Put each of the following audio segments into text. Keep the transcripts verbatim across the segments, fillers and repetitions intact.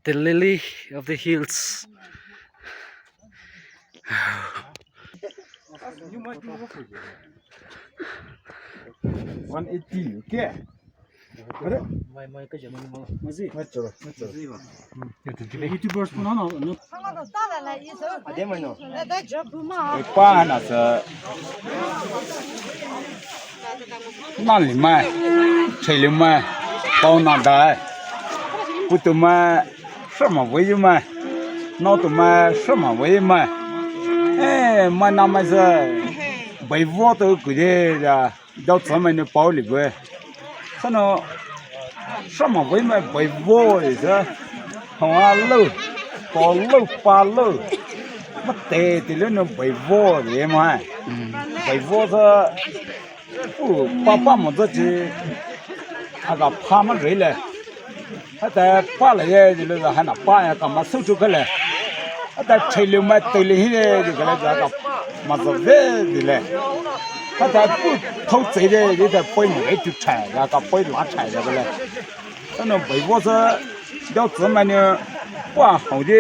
The lily of the hills. One eighty, okay? YouTubers pun na, na. Epana sa. Nali mai, cheli mai, pao na dai. Putu mai, sema wei mai. Nao tu mai, sema wei mai. Eh, mai na mai sa. Bai vo to ku de ya. Dao tsa mai ne pao li bue. Sano, sema wei mai bai vo li sa. Hong a lo, pao lo, pa lo. Ma te te le no bai vo li mai. Bai vo sa. Pu pa pa mo zai chi. Aga pa ma rei le. Hata pa le ye ji le hana pa ya ka ma su chu ka le. Hata cheli mai te le hi le ji ka le ja ka ma zo ve ji le. Hata pu thou zai de ji ta poi mo rei chu chai ya ka poi la chai ya ka le. Sano bai vo sa dao tsa mai ne pa hong de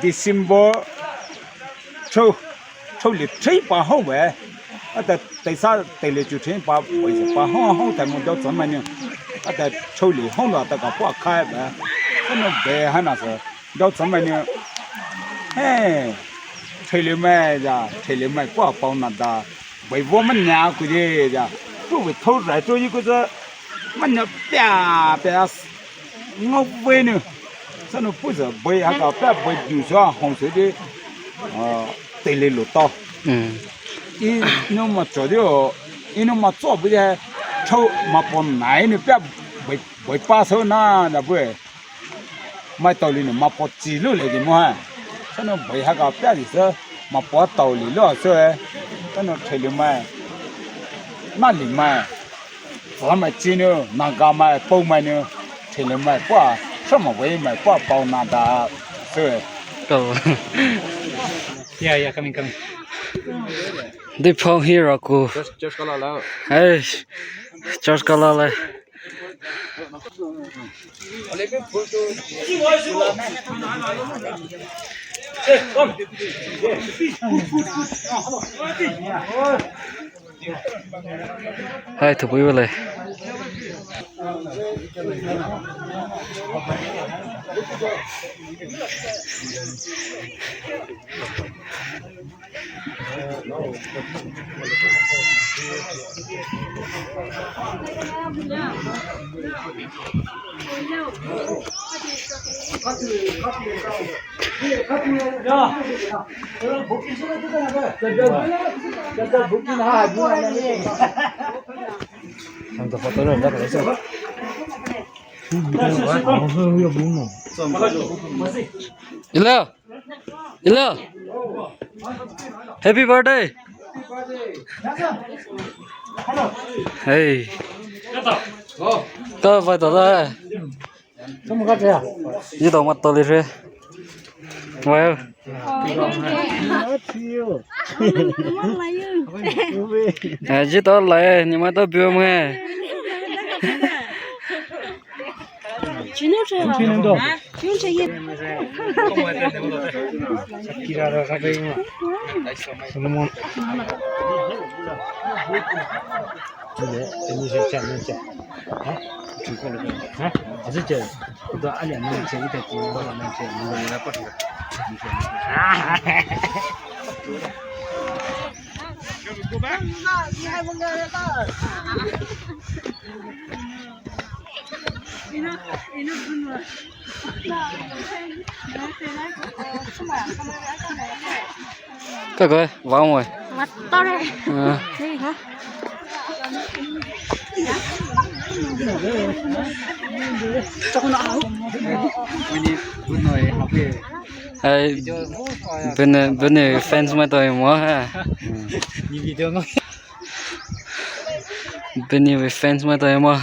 December. Chou, chou li chei pa hou we. Ata taisa taile chu chei pa, wei pa hou hou ta mo dao tsa mai ne. Ata chou li hou la ta ka pa kai ba. Ano be hana sa dao tsa mai ne. He. Cheli mai ja, cheli mai pa pao na da. Bai vo mai nya ku de ja. Tu we thou rai chu yi ku za. Mai nya pia pia. Ngau vei nu. Sano puza bai haka pa bai du sa hong se de. Ah, tele lo ta. Inu ma cho de o. Inu ma cho bu de. Cho ma pon nai nu pa bai bai pa so na na bu. Mai tao li nu ma po chi lu le de mo ha. Sano bai haka pa di sa ma po tao li lo so e. Sano cheli mai. Nali mai. Tsa mai chi nu, Naga mai, Pao mai nu, cheli mai, pa, sema wei mai, pa, pao na da, se. Go. Yeah, yeah, coming, coming. Di phone here aku. Church, church kala la. Hey, church kala la. Hai, thupui wale. Hello. Hello. Happy birthday. Hey. Ka vai ta da. Yi dao ma tao li re. Wow. Eh, ji tao lai, ni ma tao biu mo. Ka ka, wa mo. Wa to re. Ah. Ni ha. Ai, bene, bene fans mai to mo ha. Bene fans mai to mo.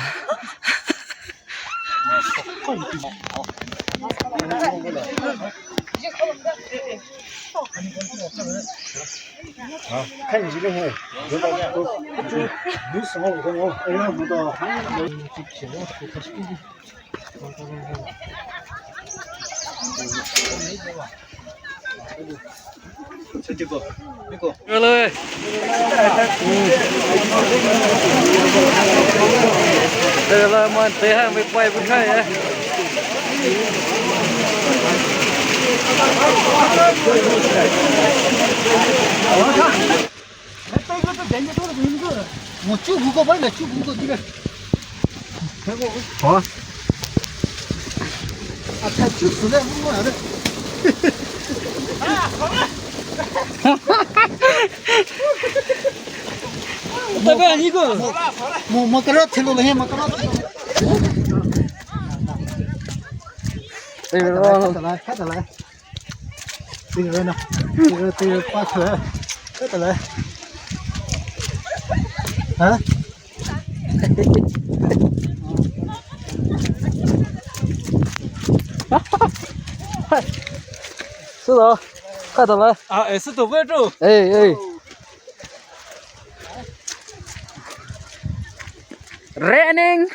Hello. Hello, man. Say hi, we play, we play, yeah. Sü lo, ka ta la. Ah, eh, sü to ve to. Eh, eh. Raining.